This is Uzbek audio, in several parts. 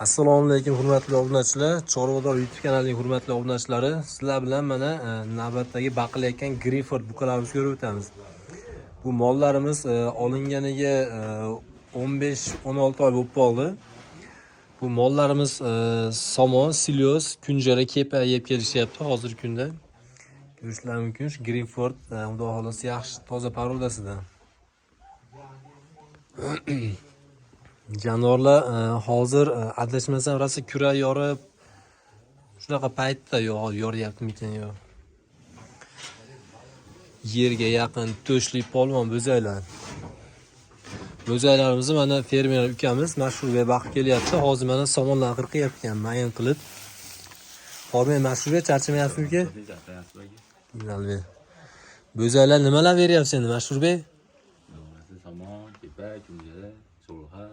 Assalomu alaykum, hurmatli obunachilar. Chorvador YouTube kanalining hurmatli obunachilari, sizlar bilan mana navbatdagi baqilayotgan Greyford buqalarimizni ko'rib o'tamiz. Bu mollarimiz olinganiga 15-16 oy bo'lib qoldi. Bu mollarimiz somon, silyos, kunjara, kepa yeb kelishyapti hozirgi kunda. Ko'rishlar mumkin. Shu Greyford, xudo xohlasa, yaxshi toza порода sidan. Jonivorlar hozir adashmasam rosa kura yorib, shunaqa paytda yoryaptimikan yo. Yerga yaqin to'shli polvon bo'zaylar. Bo'zaylarimizni mana fermer ukamiz Mashhurbek baqib kelyapti. Hozir mana somonlarni qirqyapti ekan, mayin qilib. Hormang, Mashhurbek, charchamayapsizmi, uka? Qiynalmang. Bo'zaylar nimalar beryapsiz endi, Mashhurbek? Somon, kepa, kunjara, sho'rxa.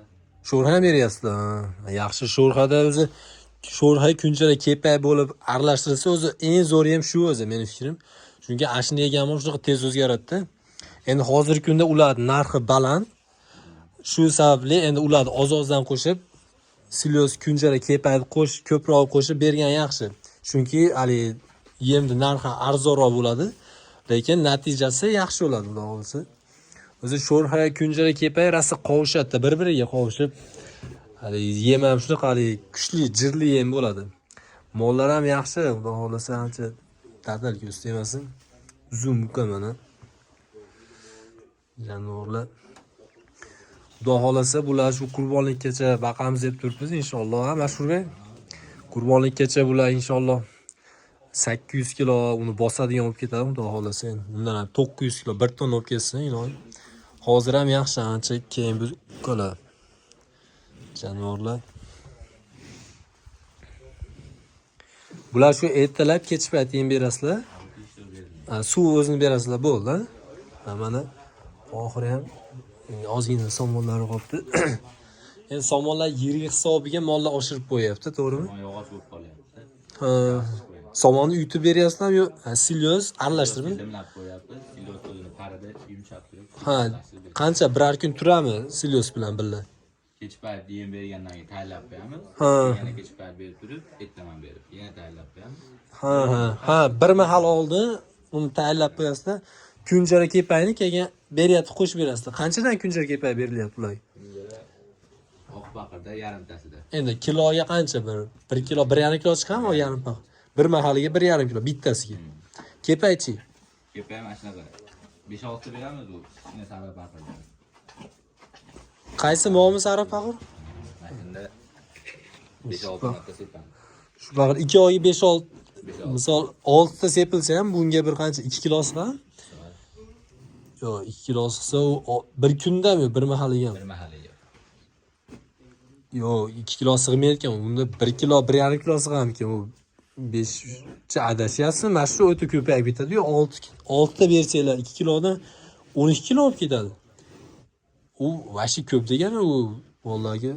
Sho'rxa ham beryapsizlar. Ha. Yaxshi, sho'rxada o'zi sho'rxa, kunjara, kepak bo'lib aralashtirilsa, o'zi eng zo'ri ham shu o'zi, meni fikrim. Chunki ashuni yegan mol shunaqa tez o'zgaradi. Endi hozirgi kunda ular narxi baland. Shu sababli endi ularni oz-ozdan qo'shib, silyos, kunjara, kepakni ko'proq qo'shib bergan yaxshi. Chunki haligi yemni narxi arzonroq bo'ladi, lekin natijasi yaxshi bo'ladi, xudo xohlasa. O'zi sho'rxa, kunjara, kepak rosa qovushadi, bir-biriga qovushib, haligi yem ham shunaqa haligi kuchli, jirli yem bo'ladi. Mollar ham yaxshi, xudo xohlasa, ancha dadil, ko'z tegmasin. Uzun buqa mana. Jonivorlar. Xudo xohlasa, bular shu qurbonlikkacha baqamiz deb turibmiz inshaalloh, ha, Mashhurbek? Qurbonlikkacha bular inshaalloh 800 kilo uni bosadigan bo'lib ketadi, xudo xohlasa endi. Undan ham 900 kilo, 1 tonna bo'lib ketsin iloyim. Hozir ham yaxshi, ancha keyin bu buqalar. Jonivorlar. Bular shu ertalab kech payt yem berasizlar. Ha, suv o'zini berasizlar, bo'ldi. Ha, mana oxiri ham ozgina somonlari qolibdi. Endi somonlar yirik hisobiga mollar oshirib qo'yapti, to'g'rimi? Somon yog'och bo'lib qolyapti. Ha, somonni uyutib beryapsizlarmi yo silyos aralashtirib? Dimlab qo'yapmiz. Silos o'zini parida yumshab turib. Ha, qancha, birar kun turadimi silyos bilan birga? Kech payt yem bergandan keyin tayyorlab qo'yamiz. Ha. Yana kech payt berib turib, ertaman berib, yana tayyorlab qo'yamiz. Ha, bir mahal oldin uni tayyorlab qo'yasizlar. Kunjara, kepakni keyin beryapti, qo'shib berasizlar. Qanchadan kunjara, kepak berilyapti ularga? Oq paqirda yarimtasida. Endi kiloga qancha, bir kilo, 1,5 kilo chiqadimi, yarim paq? Bir mahaliga 1,5 kilo bittasiga. Kepakchi? Kepa ham mana shunaqa. 5-6 beramiz u kichkina sariq paqirda. Qaysi momi sariq paqir? Mana shunda 5-6 marta sepamiz. Shu paqir 2 oyga 5-6, 5-6. misol 6 ta sepilsa ham bunga bir qancha, 2 kilo sig'adimi? Yo'q, 2 kilo sig'sa u bir kundami, bir mahaliga? Bir mahaliga. Yo'q, 2 kilo sig'maydi ekan. Unda 1 kilo, 1,5 kilo sig'amikan u? 5 adashyapsiz, mana shu o'ta ko'payib ketadi-yu, 6 ta bersanglar 2 kilodan 12 kilo olib ketadi. U вообще ko'p degani u mollarga.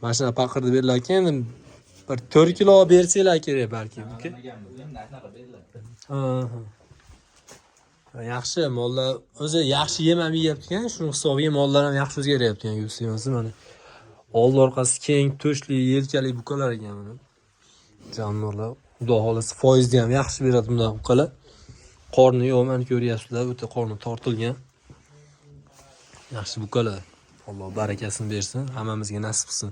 Mana shunaqa paqirni berilar ekan, endi bir 4 kilo bersanglar kerak balki. Uka. Nimagan bo'lsa ham shunaqa beriladi. Ha. Yaxshi, mollar o'zi yaxshi yem ham yeyapti ekan, shuni hisobiga mollar ham yaxshi o'zgaryapti ekan, ko'z tegmasin mana. Oldi orqasi keng, to'shli, yelkali buqalar ekan mana. Jonivorlar, xudo xohlasa, foizni ham yaxshi beradi bunday buqalar. Qorni yo'q, mana ko'ryapsizlar, o'ta qorni tortilgan. Yaxshi buqalar. Alloh barakasini bersin, hammamizga nasib qilsin.